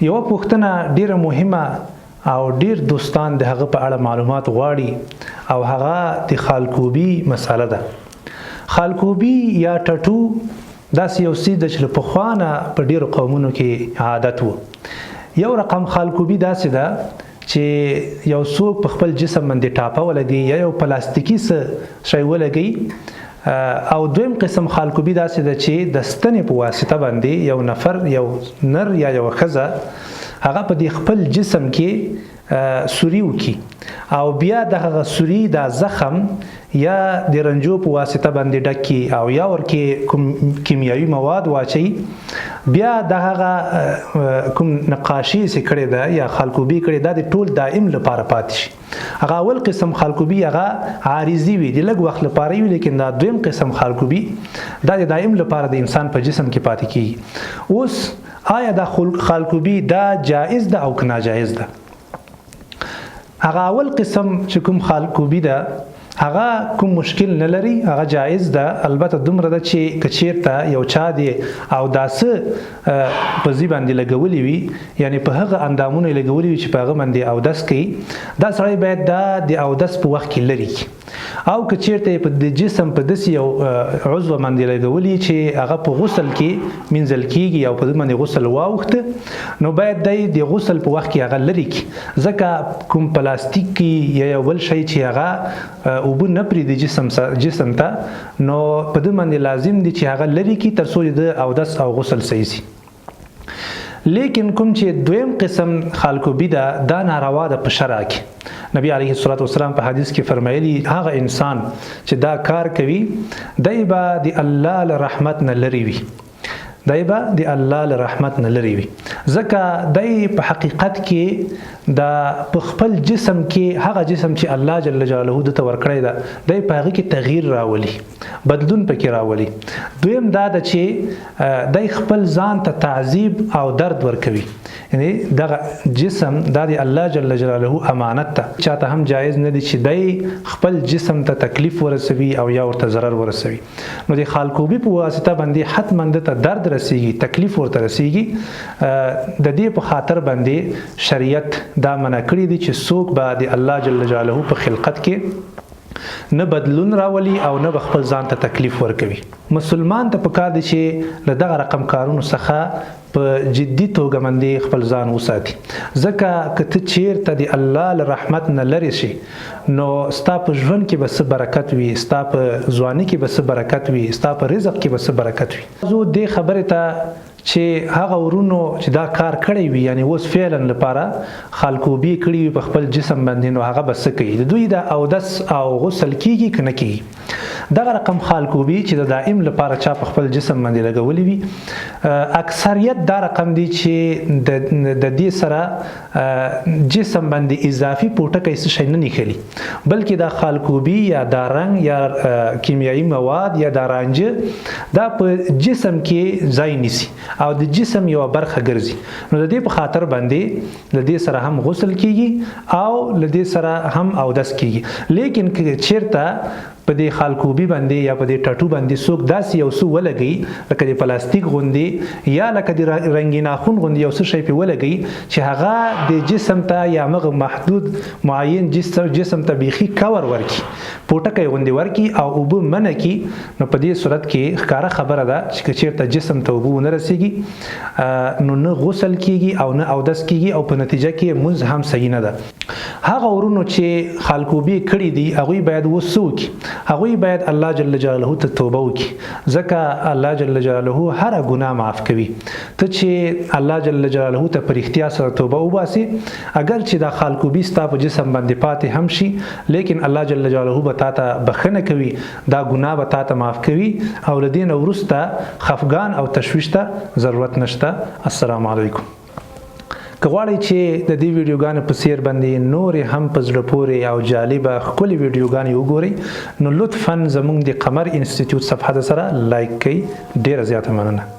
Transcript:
یوه پوښتنه ډیره مهمه او ډیر دوستان د هغه په اړه معلومات غواړي او هغه د خالکوبي مساله ده. خالکوبي یا ټټو داسې یو څیز ده چې له پخوا نه په ډیرو قومونو کې عادت وو. یو رقم خالکوبي داسې ده چې یو څوک په خپل جسم باندې ټاپه ولګي یا یو پلاستیکي څه شی ولګي، او دویم قسم خالکوبي داسې ده چې د ستنې په واسطه باندې یو نفر، یو نر یا یو ښځه، هغه په دې خپل جسم کې سوري وکړي او بیا د هغه سوري دا زخم یا د رنجو په واسطه باندې ډک کړي او یا ورکې کوم کیمیاوي مواد واچوي، بیا د هغه کوم نقاشي چې کړې ده یا خالکوبي کړې ده د ټول دائم لپاره پاتې شي. هغه اول قسم خالکوبي هغه عارضي وي، د لږ وخت لپاره وي، لیکن دا دویم قسم خالکوبي دا د دائم لپاره د انسان په جسم کې پاتې کیږي. اوس آیا دا خالکوبي دا جائز ده او که ناجایز ده؟ هغه اول قسم چې کوم خالکوبي ده هغه کوم مشکل نه لري، هغه جایز ده. البته دومره ده چې که چیرته یو چا دی او داسې په ځي باندې لګولي وي، یعنی په هغه اندامونو یې لګولي وي چې په هغه باندې اودس کوي، دا سړی باید دا د اودس په وخت کې لري کړي. او که چیرته یې په د جسم په داسې یو عضو باندې لګولي چې هغه په غسل کې مینځل کیږي او په دې باندې غسل واوښته، نو باید دی د غسل په وخت کې هغه لري کړي، ځکه کوم پلاستیک کې یا یو بل شی چې هغه اوبه نه پرېږدي جسم ته، نو په دې باندې لازم دي چې هغه لري کړي تر څو د اودس او غسل صحیح شي. لیکن کوم چې دویم قسم خالکوبي ده دا ناروا ده په شرع کې. نبی علیه الصلاة والسلام په حدیث کې فرمایلی هغه انسان چې دا کار کوي دی به د الله له رحمت نه لرې وي، دی به د الله له رحمت نه لرې وي، ځکه دی په حقیقت کې د په خپل جسم کې هغه جسم چې الله جل جلاله ده ته ورکړی ده دی په هغه کې تغییر راولي، بدلون پکې راولي. دویم دا ده چې دی خپل ځان ته تعذیب او درد ورکوي، یعنی دغه جسم دا د الله جل جلاله امانت ده، چاته هم جایز نه دی چې دی خپل جسم ته تکلیف ورسوي او یا ورته ضرر ورسوي. نو د خالکوبي په واسطه باندې حتما ده ته درد رسیږي، تکلیف ورته رسیږي. د دې په خاطر باندې شریعت دا منع کړی دی چې څوک به د الله جل جلاله په خلقت کې نه بدلون راولي او نه به خپل ځان ته تکلیف ورکوي. مسلمان ته پکار دی چې له دغه رقم کارونو څخه په جدي توګه باندې خپل ځان وساتي، ځکه که ته چیرته د الله له رحمت نه لرې شي نو ستا په ژوند کې به څه برکت وي، ستا په ځواني کې به څه برکت وي، ستا په رزق کې به څه برکت وي. زه دې خبرې ته چې هغه ورونو چې دا کار کړی وي، یعنی اوس فعلا لپاره خالکوبي کړی وي په خپل جسم باندې، نو هغه به څه کوي؟ د دوی د اودس او غسل کیږي که نه کیږي؟ دغه رقم خالکوبي چې د دائم لپاره چا په خپل جسم باندې لګولي وي، اکثریت دا رقم دی چې د دې سره جسم باندې اضافي پوټکی څه شی نه نښلي، بلکې دا خالکوبي یا دا رنګ یا کیمیاوي مواد یا دا رانجه دا په جسم کې ځای نیسي او د جسم یوه برخه ګرځي. نو د دې په خاطر باندې له دې سره هم غسل کیږي او له دې سره هم اودس کیږي. لیکن که چیرته په دې خالکوبي باندې یا په دې ټټو باندې څوک داسې یو څه ولګوي لکه د پلاستیک غوندې یا لکه د رنګین ناخن غوندې یو څه شی پرې ولګوي چې هغه د جسم ته یا مغه محدود معین جسم ته بیخي کور ورکړي، پوټکی غوندې ورکړي او اوبه منع کړي، نو په دې صورت کې ښکاره خبره ده چې که چیرته جسم ته اوبه ونه رسیږي، نو نه غسل کیږي او نه اودس کیږي او په نتیجه کې مونځ هم صحیح نه ده. هغه ورونو چې خالکوبي کړي دي هغوی باید اوس څه وکړي؟ هغوی باید الله جل جلاله ته توبه وکړي، ځکه الله جل جلاله هره ګناه معاف کوي. ته چې الله جل جلاله ته په رښتیا سره توبه وباسې، اګر چې دا خالکوبي ستا په جسم باندې پاتې هم شي، لیکن الله جل جلاله به تا ته بخښنه کوي، دا ګناه به تا ته معاف کوي او له دې نه وروسته خفګان او تشویش ته ضرورت نشته. السلام علیکم. که غواړئ چې د دې ویډیوګانو په څیر باندې نورې هم په زړه پورې او جالبه ښکلې ویډیوګانې وګورئ، نو لطفاً زموږ د قمر انسټیټیوټ صفحه در سره لایک کړئ. ډیره زیاته مننه.